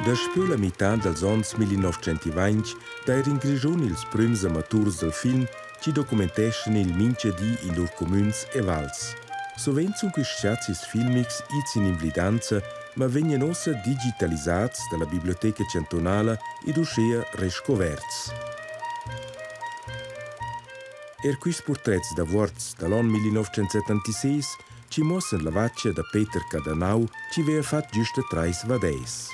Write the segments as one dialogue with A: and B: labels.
A: Daspö la mità dals ons 1920 d'eira in Grischun ils prüms amaturs dal film chi documenteschan il minchadi in lur cumüns e vals. Sovent sun quists chazis filmics its in invlidanza, ma vegnan uossa digitalisats da la Biblioteca chantunala ed uschea rescoverts. Eir quists purtrets da Vuorz da l'on 1976 chi muossan la vacha da Peter Cadernau chi vaiva fat güsta trais vadès.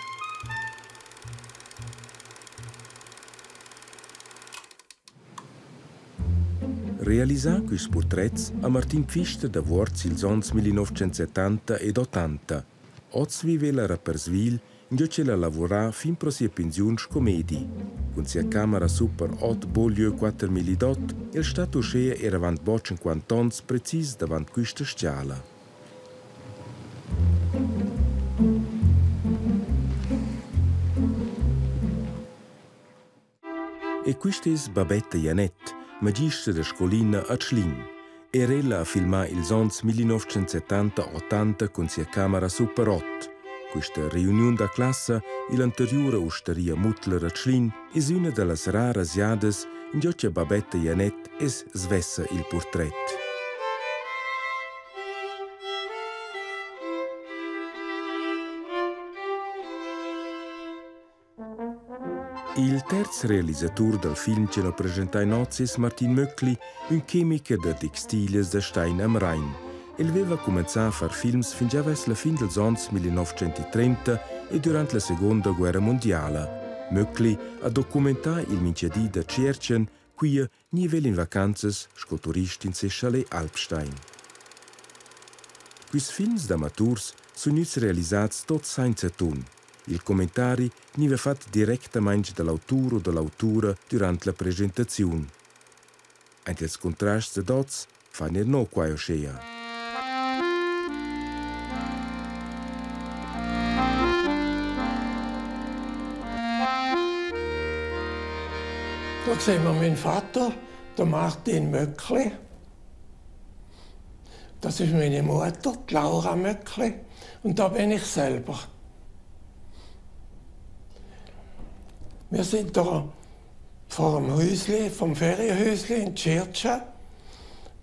A: Realisà quists purtrets ha Martin Pfister da Vuorz ils ons 1970 ed 80. Hoz viva el a Rapperswil, ingio ch'el ha lavurà fin pro sia pensiun sco medi. Cun sia camera super 8 Beaulieu 4008 è'l stat uschea eir avant bod tschinquant'ons precis davant quista s-chala. E quist es Babetta Janett, magistra da scolina a Tschlin. Er ella ha filmà ils ons 1970-80 cun sia camera Super 8. Quista reuniun da classa ill'anteriura ustaria Muttler a Tschlin es üna da las raras jadas ingio cha Babetta Janett es svessa il purtret. Il terz realisatur dal film che l'ho preschentà in oz es Martin Möckli, ün chemiker da textilias da Stein am Rhein. El veva cumenzà a far films fingià vers la fin dals ons 1930 e durant la Seguonda Guerra mundiala. Möckli ha documentà il minchadi da Tschiertschen, quia gniva el in vacanzas sco turist in ses chalet Alpstein. Quists films d'amaturs sun gnüts realisats tot sainza tun. Il commentari gniva fat directamaing da l'autur o da l'autura dürant la presentaziun. Aint ils contrasts dad hoz fan eir no quai uschea.
B: Da sehen wir meinen Vater, der Martin Möckli. Das ist meine Mutter, die Laura Möckli. Und da bin ich selber. Wir sind da vor dem Häusli, vom Ferienhäusli in Tschirtscha,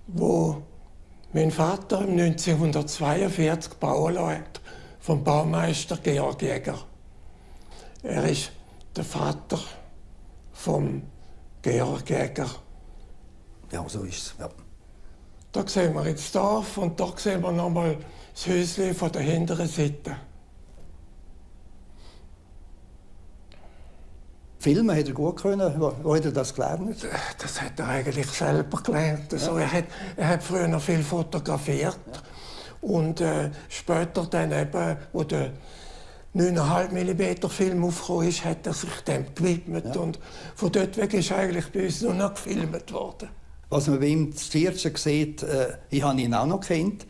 B: wo mein Vater 1942 bauen hat, vom Baumeister Georg Jäger. Er ist der Vater vom Georg Jäger.
C: Ja, so ist es. Ja.
B: Da sehen wir jetzt das Dorf und da sehen wir nochmal das Häuschen von der hinteren Seite.
C: Filmen hat er gut können. Wo hat er das gelernt?
B: Das hat er eigentlich selber gelernt. Also er hat früher noch viel fotografiert. Und später dann eben, wo der 9,5 mm Film aufgekommen ist, hat er sich dem gewidmet. Ja. Und von dort weg ist eigentlich bei uns nur noch gefilmt worden.
C: Was man bei ihm zu sieht, ich habe ihn auch noch kennt,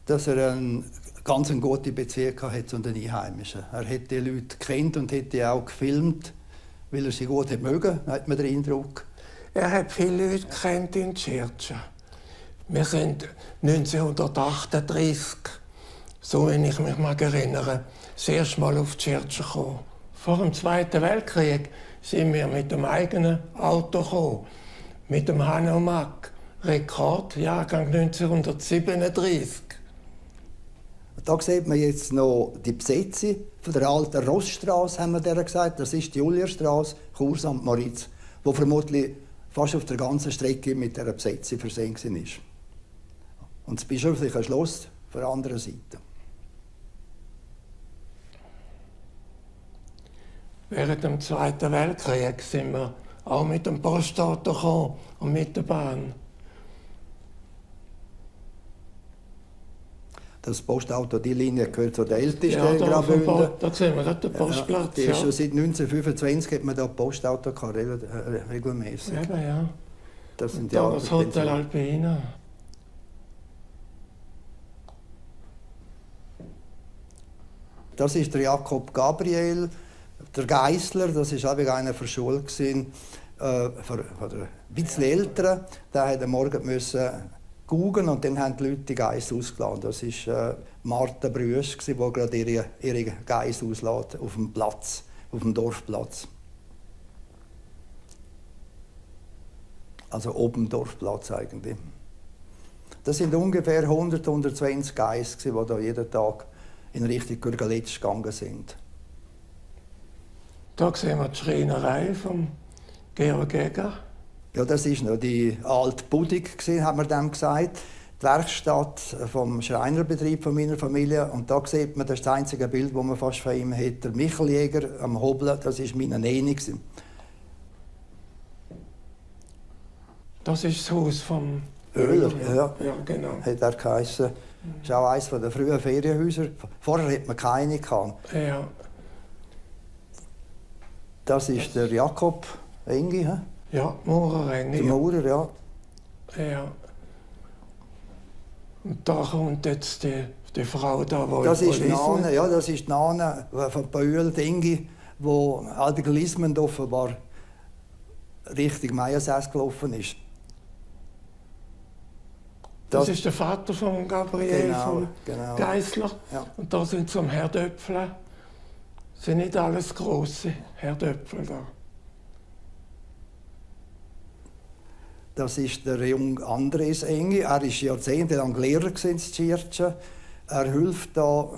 C: dass er eine ganz eine gute Beziehung hatte zu den Einheimischen. Er hat die Leute kennt und hat die auch gefilmt, weil er sie gut hat mögen, hat man den Eindruck.
B: Er hat viele Leute kennt in Tschirtschen. Wir sind 1938, so wenn ich mich mag erinnern, das erste Mal auf Tschirtschen gekommen. Vor dem Zweiten Weltkrieg sind wir mit dem eigenen Auto gekommen, mit dem Hanomag, Rekord, Jahrgang 1937.
C: Da sieht man jetzt noch die Besetzung von der alten Rossstraße, haben wir der gesagt. Das ist die Julierstraße, Chur St. Moritz, wo vermutlich fast auf der ganzen Strecke mit der Besetzung versehen war. Und das bischöfliche Schloss auf der anderen Seite.
B: Während dem Zweiten Weltkrieg sind wir auch mit dem Postauto gekommen und mit der Bahn.
C: Das Postauto, die Linie gehört zu der ältesten ja, da, Graubünden.
B: Da sehen wir gerade den Postplatz.
C: Ja, die ist schon seit 1925 hat man da Postauto gehabt, regelmäßig.
B: Eben, ja. Das sind da das Hotel Alpina.
C: Das ist der Jakob Gabriel, der Geissler, das ist auch einer von der Schule gewesen, für ein bisschen älter. Der hat am Morgen müssen gugen und dann haben die Leute die Geiss ausgeladen. Das war Martha Brüsch, die gerade ihre Geiss auslässt auf dem Platz. auf dem Dorfplatz. Also oben Dorfplatz eigentlich. Das sind ungefähr 100, 120 Geiss, die da jeden Tag in Richtung Gürgeletsch gegangen sind.
B: Da sehen wir die Schreinerei von Georg Egger.
C: Ja, das war noch die alte Budig, hat man dem gesagt. Die Werkstatt vom Schreinerbetrieb von meiner Familie. Und da sieht man, das ist das einzige Bild, das man fast von ihm hat. Der Michel Jäger am Hobeln, das war meine Neni.
B: Das ist das Haus vom
C: Öler, ja.
B: Ja, genau.
C: Hat er geheissen. Das ist auch eines der frühen Ferienhäuser. Vorher hat man keine gehabt.
B: Ja.
C: Das ist der Jakob Engi, he?
B: Ja, Maurer Engi.
C: Der Maurer, ja.
B: Ja. Und da kommt jetzt die Frau da, die
C: Das ist die Nane, ja, das ist die Nane von Böhl, Engi, wo Albert Lismond offenbar Richtung Meiersäss gelaufen ist.
B: Das ist der Vater von Gabriel,
C: Genau,
B: von
C: genau.
B: Geissler.
C: Ja.
B: Und da sind zum Herdöpfel. Das sind nicht alles grosse Herdöpfel da.
C: Das ist der junge Andres Engi. Er war jahrzehntelang Lehrer in Tschiertschen. Er hilft da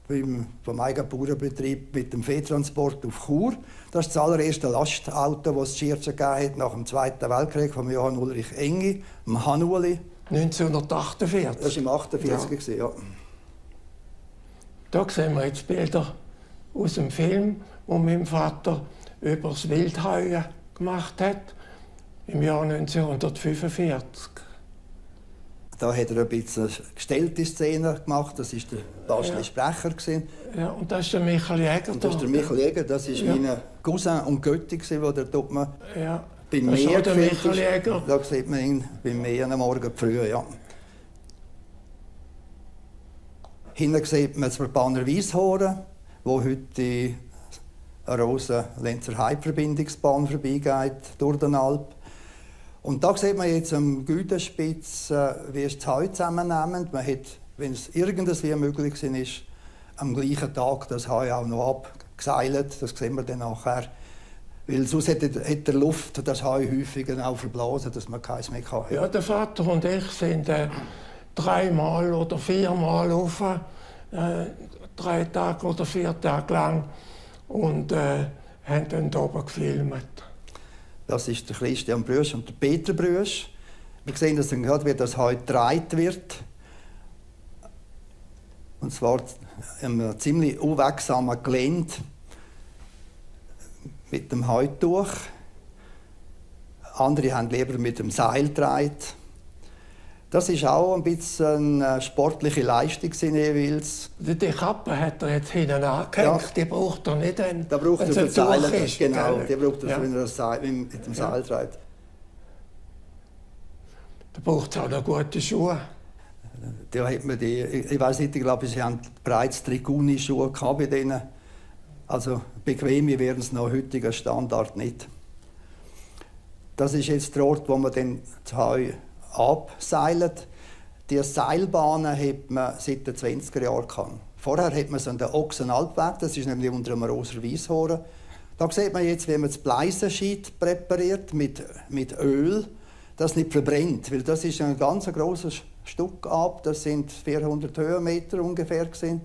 C: vom eigenen Bauernbetrieb mit dem Viehtransport auf Chur. Das ist das allererste Lastauto, das es in Tschiertschen gegeben hat nach dem Zweiten Weltkrieg von Johann Ulrich Engi, dem Hanuli.
B: 1948.
C: Das war im 48,
B: Ja.
C: ja.
B: Da sehen wir jetzt Bilder aus dem Film, wo mein Vater über das Wildheuen gemacht hat, im Jahr 1945.
C: Da hat er ein bisschen gestellte Szene gemacht. Das war der Basli Sprecher gewesen.
B: Ja, und das ist der Michael Jäger.
C: Und das ist der Michael Jäger, das ist
B: Ja.
C: mein Cousin und Götti gewesen, der dort man
B: Ja.
C: beim
B: Das ist
C: Meer
B: auch der
C: gefilmt
B: Michael
C: ist.
B: Jäger.
C: Da sieht man ihn beim Meer am Morgen früh, ja. Hinten sieht man das Verbanner Weisshorn, wo heute die Rosen-Lenzer Heidverbindungsbahn vorbeigeht, durch den Alp. Und da sieht man jetzt am Güdenspitz, wie es das Heu zusammennimmt. Man hat, wenn es irgendwie möglich ist, am gleichen Tag das Heu auch noch abgeseilt. Das sehen wir dann nachher. Weil sonst hätte der Luft das Heu häufig auch verblasen, dass man keins mehr hatte.
B: Ja, der Vater und ich sind dreimal oder viermal rauf, 3 Tage oder 4 Tage lang, und haben dann da oben gefilmt.
C: Das ist der Christian Brüsch und der Peter Brüsch. Wir sehen das dann gerade, wie das Heu getragen wird. Und zwar in einem ziemlich unwegsamen Gelände mit dem Heutuch. Andere haben lieber mit dem Seil getragen. Das ist auch ein bisschen eine sportliche Leistung jeweils.
B: Die Kappe hat er jetzt hinten angehängt,
C: Ja.
B: die braucht er nicht,
C: Da braucht
B: wenn
C: er
B: sie
C: für Seile,
B: durch ist,
C: genau,
B: gell?
C: die braucht er,
B: Ja.
C: wenn er das Seil, mit dem Seil trägt.
B: Da braucht es auch noch gute Schuhe.
C: Da hat man die, ich weiß nicht, ich glaube, sie haben bereits Triguni-Schuhe gehabt bei denen. Also bequeme wären es nach heutigen Standard nicht. Das ist jetzt der Ort, wo man dann das Heu abseilt. Die Seilbahnen hat man seit den 20er Jahren gehabt. Vorher hat man sie an den Ochsenalpweg, das ist nämlich unter dem Aroser Weisshorn. Da sieht man jetzt, wie man das Pleisenscheit präpariert mit Öl, das nicht verbrennt, weil das ist ein ganz grosses Stück ab, das sind 400 Höhenmeter ungefähr gewesen.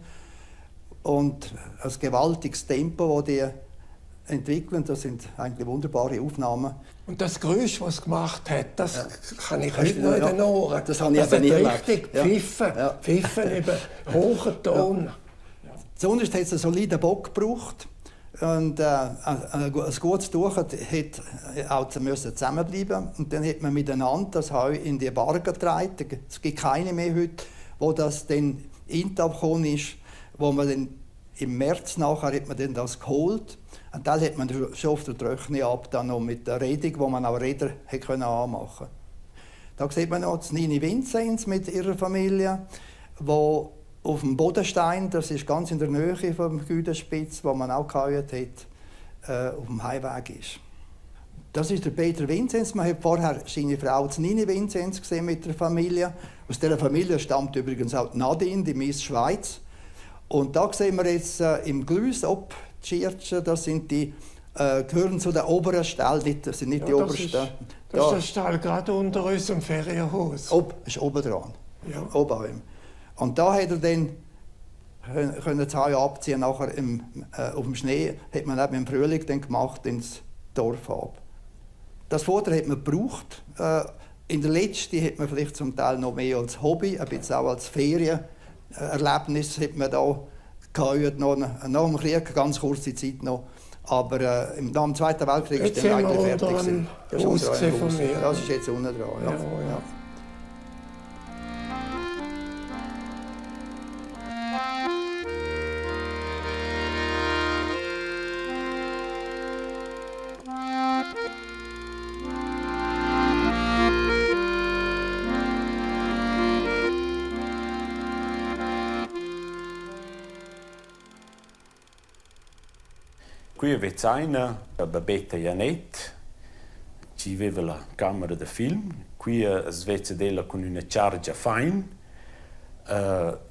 C: Und ein gewaltiges Tempo, das die entwickeln, das sind eigentlich wunderbare Aufnahmen.
B: Und das Geräusch, das es gemacht hat, das
C: Ja.
B: kann ich
C: Das
B: heute noch in den Ohren.
C: Das habe ich
B: Das
C: eben nie
B: hat
C: erlebt.
B: richtig
C: Ja.
B: gepfiffen.
C: Ja.
B: Pfiffen über hohen Ton.
C: Ja. Zuunterst hat es einen soliden Bock gebraucht. Und ein gutes Tuch hat auch müssen zusammenbleiben. Und dann hat man miteinander das Heu in die Barge getragen. Es gibt keine mehr heute, wo das dann in die gekommen ist, wo man dann im März nachher hat man dann das geholt. Und dann hat man schon auf der Trockene ab, dann noch mit der Redung, wo man auch Räder hat können anmachen. Da sieht man noch Nini Vinzenz mit ihrer Familie, wo auf dem Bodenstein, das ist ganz in der Nähe vom Güdenspitz, wo man auch geheuert hat, auf dem Heimweg ist. Das ist der Peter Vinzenz. Man hat vorher seine Frau Nini Vinzenz gesehen mit der Familie. Aus dieser Familie stammt übrigens auch die Nadine, die Miss Schweiz. Und da sehen wir jetzt im Glüs ob Tschiertsche, das sind die, gehören zu der oberen Stall, das sind nicht
B: Ja,
C: die
B: das
C: obersten.
B: ist, das ist der Stall gerade unter unserem Ferienhaus.
C: Ob, ist oben dran.
B: Ja.
C: Oben an ihm. Und da hat er dann können das Heu abziehen, nachher auf dem Schnee, hat man eben im Frühling dann gemacht, ins Dorf ab. Das Futter hat man gebraucht. In der letzten hat man vielleicht zum Teil noch mehr als Hobby, ein bisschen auch als Ferienerlebnis hat man da geheuert, noch nach dem Krieg, ganz kurze Zeit noch. Aber nach dem Zweiten Weltkrieg ist
B: Jetzt
C: dann
B: sind wir
C: eigentlich fertig
B: unter
C: gewesen.
B: einem
C: Das ist
B: Haus
C: unter einem
B: gewesen von
C: Haus.
B: mir.
C: Das ist jetzt unten dran. Ja.
B: Ja, ja.
D: Qui a Vezzaina, a Babetta Janet, ci aveva la camera da film. Qui a Svezia della con una chargia fine,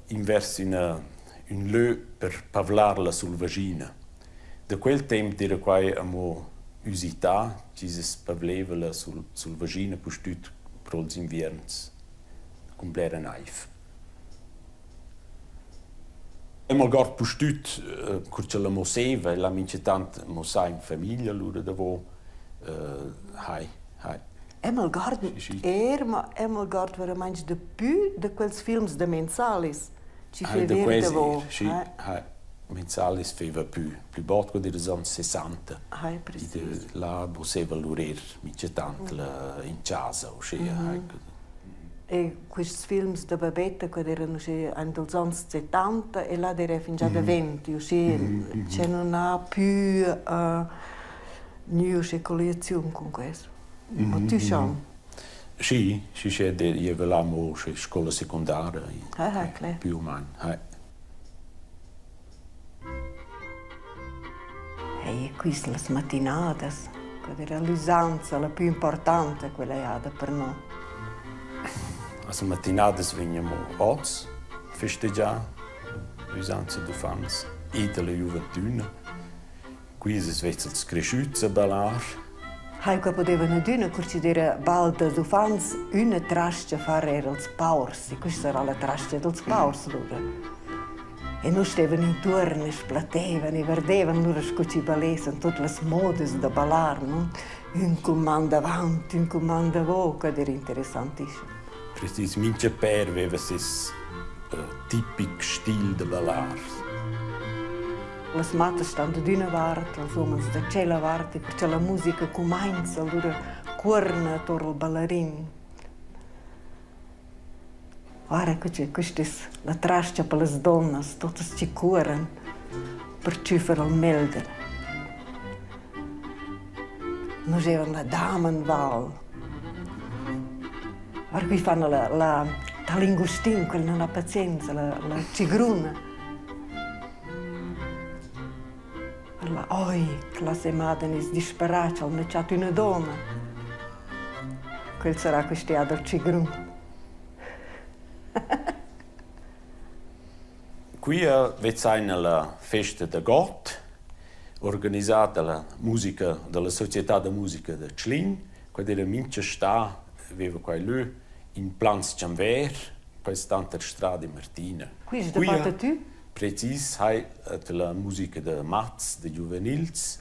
D: inverso un lö per pavlarla sul vagina. Da quel tempo era qua amo usità, ci si pavleva la sul vagina pustut pro els invierns, con blera naif. E malgrat pustut, cur che la mosseva, la mincha tant mossà in famiglia, lura davo, hai, hai.
E: E malgrat
D: Sì, sì.
E: er, ma e malgrat veramente de più de quels films de Mensalis. Ci
D: Hai,
E: fe
D: de
E: ver
D: quasi,
E: davo,
D: sì,
E: eh?
D: hai. Mensalis feva più bot quando era anni 60.
E: Hai, precis.
D: De, la mosseva lurer mincha tant la in casa, o sche, hai.
E: E questi films de Babetta, quando erano usciti negli anni 70, e là era fin già da 20, uscì, cioè non ha più niente collezione con questo. Ma tu sai?
D: Sì, sì, sì, io avevo la scuola secondaria.
E: Ah, ah, klar.
D: Più o meno, eh.
E: E queste le mattinadas, quella era l'usanza la più importante, quella era per noi.
D: As mattinadas veniamo oz festeggiar l'usanza du fans e della gioventù. Qui si svez els cresciuts a ballar.
E: Hai che potevano d'una considerare bal da fans una trascia fare era els paurs, e questa era la trascia dels paurs allora. E noi stavano intorno, e splatevano, e vedevano loro scucci ballesan, tutte le modes da ballar, no? Un comando avanti, un comando a che era interessantissimo.
D: Precis, mincha per aveva ses tipic stil de ballar.
E: Le matte stanno di una parte, le uomini da quella parte, perché la musica comincia, allora corna attorno al ballerin. Guarda, questa è la trascia per le donne, tutte ci curano per ciuffare il melder. Noi avevamo la Damenwahl. Guarda, qui fanno la talingustin, quella non ha pazienza, la cigruna. Alla, oi, classe madre è disperata, ha lasciato una donna. Quel sarà questo del cigrun.
D: Qui a Vezzaina la festa de Gott, organizzata la musica della Società de Musica de Tschlin, quella era mincha sta, aveva qua lù, in Plans Chamver, questa tanta strada Martina.
E: Qui è da fatta tu?
D: Precis, hai la musica de Mats, de Juvenils.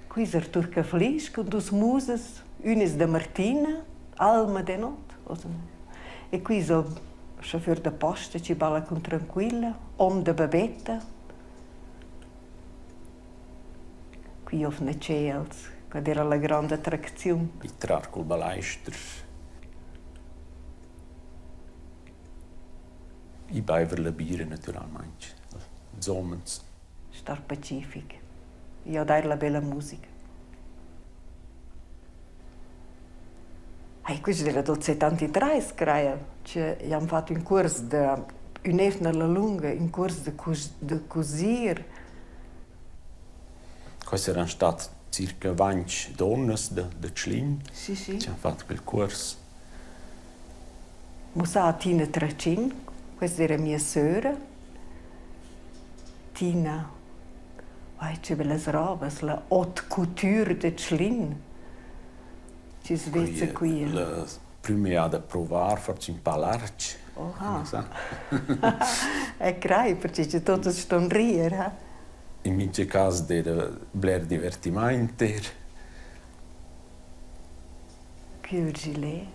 E: Qui è Artur Caflis, con due muses, una è da Martina, Alma de Not. E qui è il chauffeur de posta, ci balla con Tranquilla, om de Babetta. Qui auf ne Cels, quando era la grande attrazione.
D: I trar col balaister. I beiver la birra, naturalmente. Zomens.
E: Star pacific. Io dare la bella musica. Hey, questo era del 73, credo. Cioè, abbiamo fatto un corso de un'efna alla lunga, un corso de cosir.
D: Questi erano stati circa 20 donne de Tschlin.
E: Sì, sì.
D: Ci hanno fatto quel corso.
E: Musa Tina Tracin, questa era mia sora. Tina. Vai, che bellas robas, la haute couture de Tschlin. Ci svezza qui.
D: La prüma jada provar forse ün pa larg.
E: Oha. E crai, perché che tutti ston rier, ha?
D: In mincha cas d'eira bler divertimaint eir.
E: Qui gilet.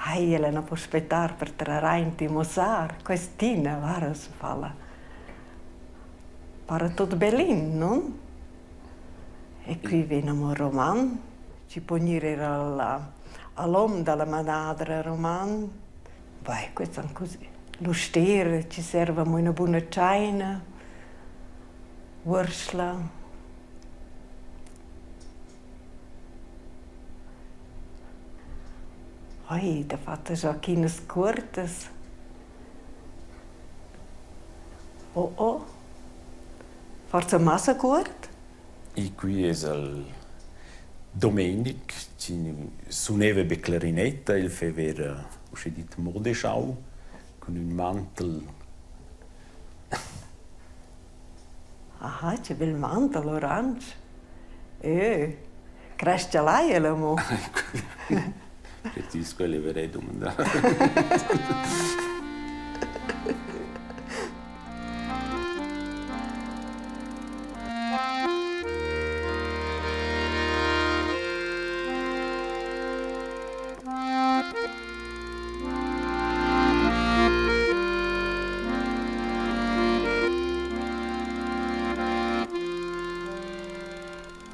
E: Ai, ella non po aspettar per trar aint e muossar. Quest'ina, guarda, falla. Para tot bellin, non? E qui vegn amo Roman. Ci po gnir eir al hom da la manadra Roman. Vai, quels han così. L'ustiera ci serva amo üna buna tschaina. Uorschla. Oi, dafatta giachinas cuortas. Oh oh. Forsa massa cuort?
D: E qui es el Domenic chi suneva be clarinetta, el feva eir uschè dit Modeschau cun ün mantel.
E: Aha, che bel mantel oransch. Crescha lai el amo?
D: Precis quella verrei dumandà.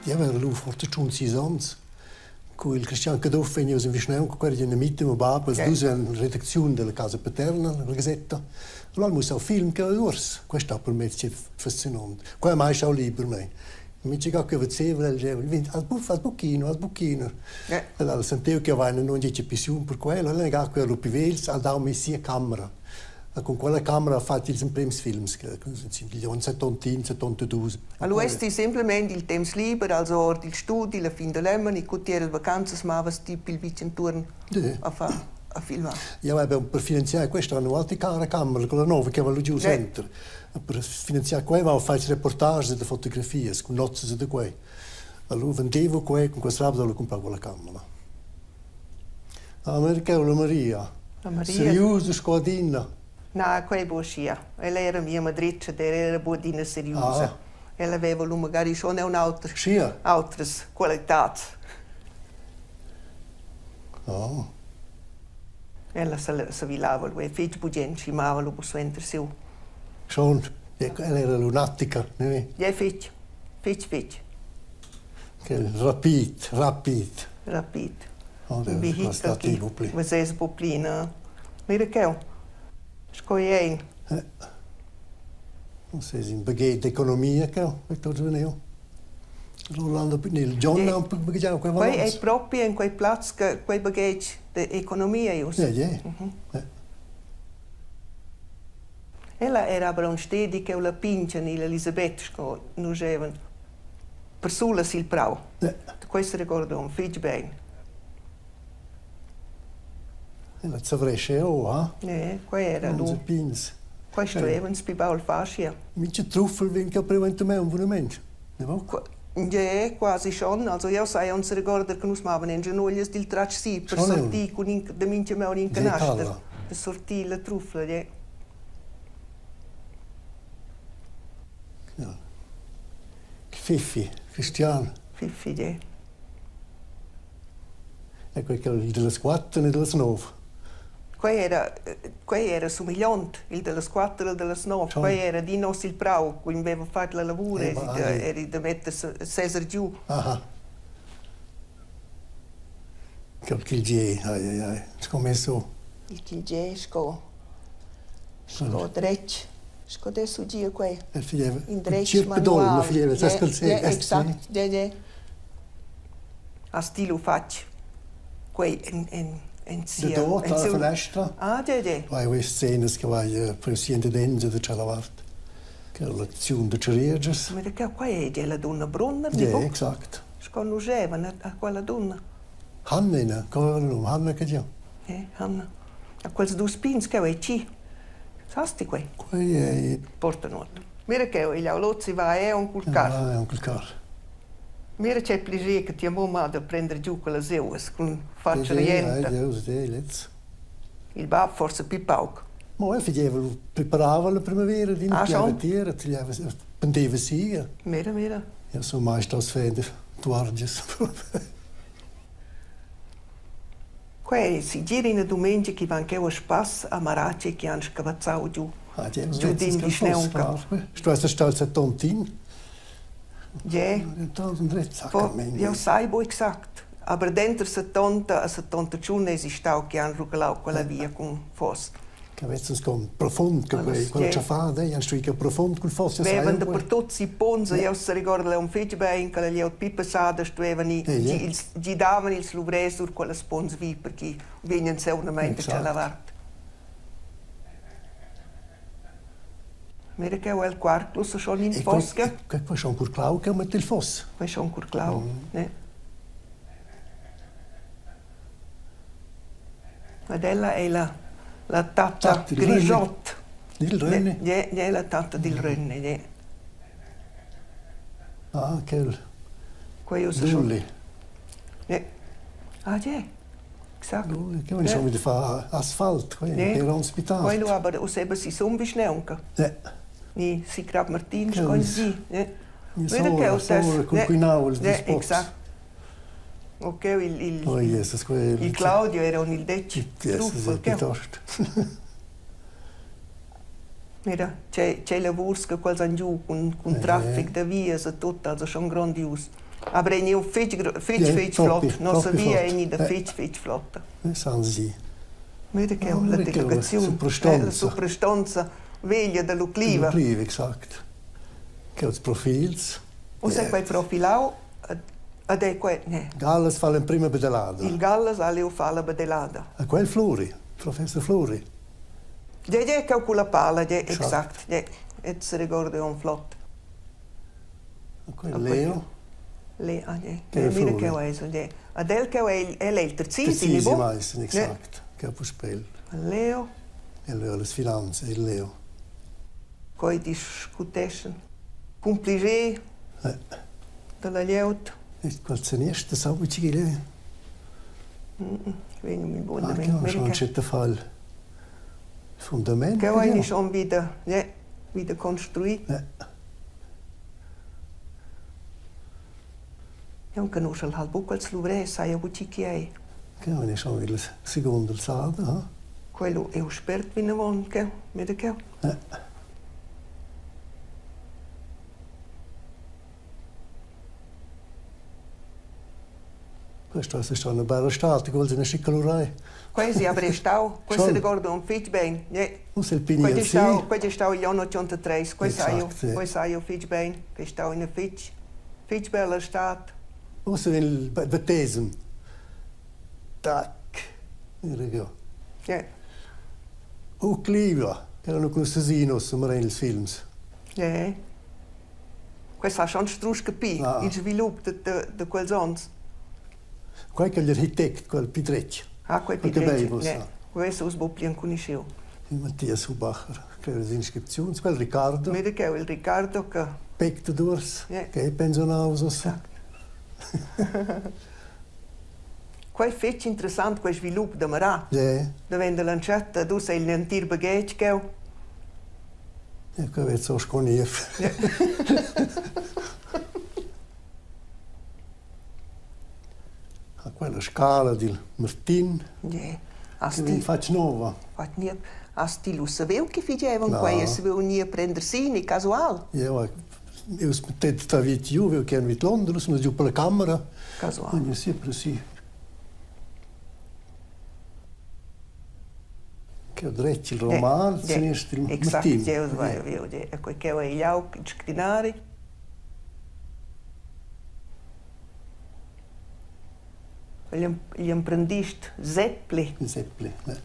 B: Io avevo lu forse tschun sis onns cu il Cristian Caduff vegnius in vischnaunca, quella era ina mio bab, els dus eran redacziun della Casa Paterna, la gasetta. Allora mussau film che urs, questa per me fascinant. Qua mai schau liber mei. Mintga che vezeva el diceva, al buff, al bucchino, al bucchino. Allora senteu che aveva non dice pissiun per quello, allora quello più vels ha dau mi sia camera. Con quella camera ha fatto ils emprims films, che gli anni 71, 72.
F: Allora esti semplicemente il temps liber, also ord il studi, la fin dell'emna, e cutier le vacanzas mavas ti pil vitg intuorn a far a filmar.
B: Ja, vabbè, per finanziare questo hanno altre cara camera, quella nuova che aveva giù center. Per finanziare quei avevo fatto reportage de fotografias con nozzas de quei. Allora vendevo quei, con questa roba compravo la camera. America la Maria.
F: La Maria.
B: Seriosa squadina.
F: Na, quei buca. Ella era mia madritscha, ed era buca seriusa.
B: Ah.
F: Ella aveva lu magari schon un auter,
B: Schia.
F: outras qualitats.
B: Oh.
F: Ella se, se vilava lu e fetg bugen și mava lu suenter siu.
B: Schon. Ella era lunatica, ne?
F: Ja, fetg. Fetg, fetg.
B: Che rapid, rapid.
F: Rapid.
B: Oh,
F: Un vehichel chi vesess buc pli na. Mira cheu. Sco ei ein.
B: Non sei in baghet d'economia che è tutto veniu. Rolando Pinil, John ha un po' baghegiau quei
F: Quei ei propi en quei plaz che quei baghetg d'economia ei uss.
B: Ja, ja.
F: Ella era aber aunc stedi cheu la pintga ni l'Elisabeth sco nus evan persula sil prau.
B: Ja.
F: Quei se regorda aunc fetg bein.
B: La zavresce oh, ha?
F: Ne, quei era lu.
B: Pins.
F: Quei stuevan pli baul far aschia.
B: Mincha truffel vegn che preventa me un bunament. Ne va?
F: Ja, quasi schon. Also io sai aunc regorda che nus mavan en genuglias dil tratg si per
B: Schon.
F: sortir cun in, da mintga maun in
B: Ja,
F: canaster.
B: calla.
F: Per sortir la truffla, ja.
B: Ja. Fiffi, Cristian.
F: Fiffi, ja.
B: E quel che il delle 4 e delle 9.
F: Quei era sumigliont, il dellas 4 e il dellas 9.
B: Schon.
F: Quei era di nos il prau, cu aveva fatto la lavur,
B: Eh, ma anche-
F: eri da metter seser giù.
B: Aha. Che il G, ai ai ai, scommesso.
F: Il Kilge sco dretg, sco adesso gia quei.
B: El figlieva
F: In dretg
B: cirpedol,
F: manual.
B: la figlieva,
F: Ja,
B: sai quel
F: ja, exakt, ja, ja. Ha stilo fatg quei en
B: Da
F: sia...
B: dort
F: en
B: alla
F: siu-
B: finestra.
F: Ah, ja, ja.
B: Vai queste scene che vai presidente d'Enza da tschella vart. Che è l'azione de Cerieges.
F: Ma che quei è la donna Brunner, ni
B: Ja,
F: buc?
B: exakt.
F: Sco nus evan a quella donna.
B: Hanna, come aveva il nome? Hanna che già.
F: Eh, Hanna. A quels dus pigns cheu ei tgi? Sas ti quei?
B: Quei ei...
F: Porta nuot. Mira cheu, igl aulozzi va è aunc cul car.
B: Va aunc cul car.
F: Mira tgei plascher che tia mumma ha da prender giu quellas euas cun faccia rienta.
B: Deus,
F: Il bab forsa pli pauc.
B: Mo el fageva, preparava la primavera, ah, piava tier, prendeva si.
F: Mira, mira.
B: Ja, so mai stas fender tuargias.
F: Quei segir ina dumengia che van cheu a spass a Marace che han scavazzau giu
B: Ah,
F: giu din vischnaunca.
B: Sto esser stau tontin?
F: Yeah. Jeu sai buc exact. Aber denter 70 e 71 eisi stau che han rugalau quella via cun foss.
B: Che vezzas con profund che quei quella cha fa dei han stui che profund cul foss.
F: Vevan dapertut si ponza, jeu se ricordo un fetg bein che la glieud pli passada stuevan ir, ils gidavan ils luvrers sur quellas pons vi perché vegnan seunamain da tschella vart. Mira che el quart ussa schon in foss.
B: Quei quei schon curclau che mette il foss.
F: Quei schon curclau, ne. Ed ella ei la, la tatta Grigiot.
B: Dil Rönni?
F: Ja, ja, la tatta dil Rönni, ja.
B: Ah, quel.
F: Quei ussa schon. Ja. Ah, ja. Exakt.
B: Che non schon wieder fa asfalt, quei per ons più tard.
F: Quello aber ussa eben si sum vischnaunca.
B: Ja.
F: Ni si Crap Martin, sco si. Ja.
B: Vedi che sora cun quinau els dus pops.
F: Exakt. Ok, il,
B: Oh, Jesus, quel...
F: il Claudio era un il dec.
B: Jesus, piuttosto.
F: Mira, c'è, c'è lavurs che quels han giu cun, cun traffic da vias e tut, also schon grandius. Aber è gneu fetg, fetg, fetg flott. Nossa via è gnida fetg, fetg flotta.
B: San sie.
F: Mira che la delegaziun, la suprastonza veglia da l'Ucliva.
B: L'Ucliva, exakt. Che els profils.
F: Ussa quei profilau ad è quei, ne.
B: Gallas fa l'emprima bedelada.
F: Il Gallas ha leu fa la bedelada.
B: A quel Fluri, professor Fluri.
F: Ja, ja, cheu culla pala, ja, exakt. Ja, et se ricorda un flott.
B: A quel Leo.
F: Le, ah, ja. Ja, mira cheu è, ja. Ad el cheu è, el è il terzisi,
B: Terzisi meistens, exakt. Che puspel.
F: Leo.
B: El aveva le finanze, il Leo.
F: Coi discuteschan. Cun plascher dalla glieud.
B: E quel seniester sa buc chi è.
F: Vegn mi
B: Ah, che schon c'è fa il fundament.
F: Che è schon wieder, ja, wieder construit.
B: Ja.
F: Eu conosco halt buc als luvrers, sai eu buc chi ei.
B: Che è schon wieder secondo alzata, ha?
F: Quello è spert vinavon, che, mit che.
B: Ja. Questo è stata una bella estate, quella è una sciccalurai.
F: Quasi aber è stau, questo ricordo un fitch ben. Ja.
B: Ussa il Pigni
F: Questo è stau, questo è stau l'anno 83, questo sai io, questo sai io fitch ben, che è stau in una fitch, fitch bella estate.
B: Ussa il battesimo. Tac. Mira
F: Ja.
B: Ucliva, che erano con Sesinos, ma in films.
F: Ja. Questo ha schon strusch capì,
B: Ah.
F: il sviluppo de, de, de quels ons.
B: Quel che l'architetto, quel Pidrecci.
F: Ah, quel
B: Quel che
F: Pidrecci.
B: bevo,
F: Ja.
B: sa.
F: Questo us bo pli anconosceu.
B: Il Mattias Hubacher, che le iscrizioni, quel Riccardo.
F: Mira che il Riccardo che
B: Pecto Durs,
F: Ja.
B: che è pensionato. Esatto.
F: Quei fetg interessant quei svilup da Marà.
B: Ja.
F: Da venda lanciata, du sei il entir baghetg cheu.
B: Ja, che wird so sconief.
F: Ja.
B: A quella scala del Martin.
F: Ja.
B: Che vi faccio nuova.
F: Fat nie. Asti lu saveu che figevan
B: No.
F: quei e saveu nie prender si, casual.
B: Ja, eu smettet da vit giù, eu che vit Londra, sono giù per la camera.
F: Casual.
B: Quindi sempre sì. Che ho dretto il Roman,
F: Ja,
B: sinistro il
F: Exakt,
B: Martin.
F: ja, ja, ja, ja. Quei che è gli il scrinari. Gli apprendist Zeppli.
B: Zeppli, ja.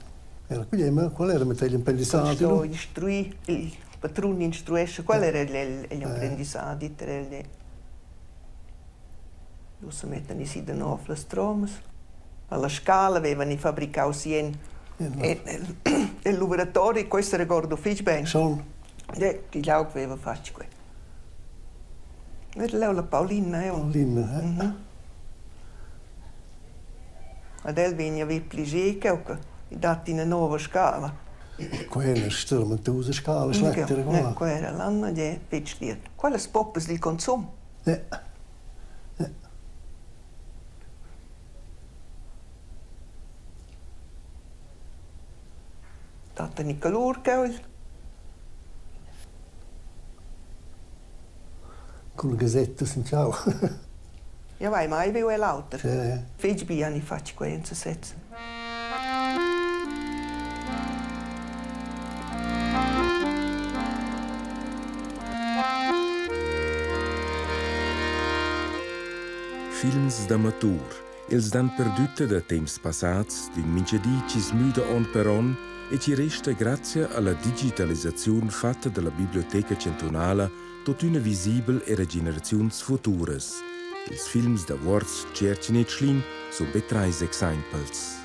B: Era qui, ma qual era mettere l'imprendissado?
F: Sto instrui, il patrun instruesce, qual era l'imprendissado? Lu se mettono si da nuovo le stromas. Alla scala avevano fabbricato sien E il lavoratori, questo ricordo fich ben.
B: Schon.
F: Ja, die Laug aveva fatto que. Vedi leu la Paulina, io.
B: Paulina, eh?
F: Ad el vegna vi pli che i dat ina nova scala.
B: Quella è stramentosa scala, schlechter
F: Ne,
B: qua.
F: quella era l'anno è fich liet. Quelle poppas di consum.
B: Ja.
F: Dat ni calur che
B: Con la gazzetta sin ciao.
F: Ja vai mai viu el auter.
B: Ja, ja.
F: Fich bi ani faccio quei in sesez.
A: Films d'amatur. Els dan perdütta da temps passats, d'ün minchadi chi's müda on per on e chi resta grazia alla digitalisaziun fatta da la Biblioteca Chantunala tuottüna visibel eir a generaziuns futuras. Ils films da Vuorz, Tschiertschen e Tschlin sun be trais exaimpels.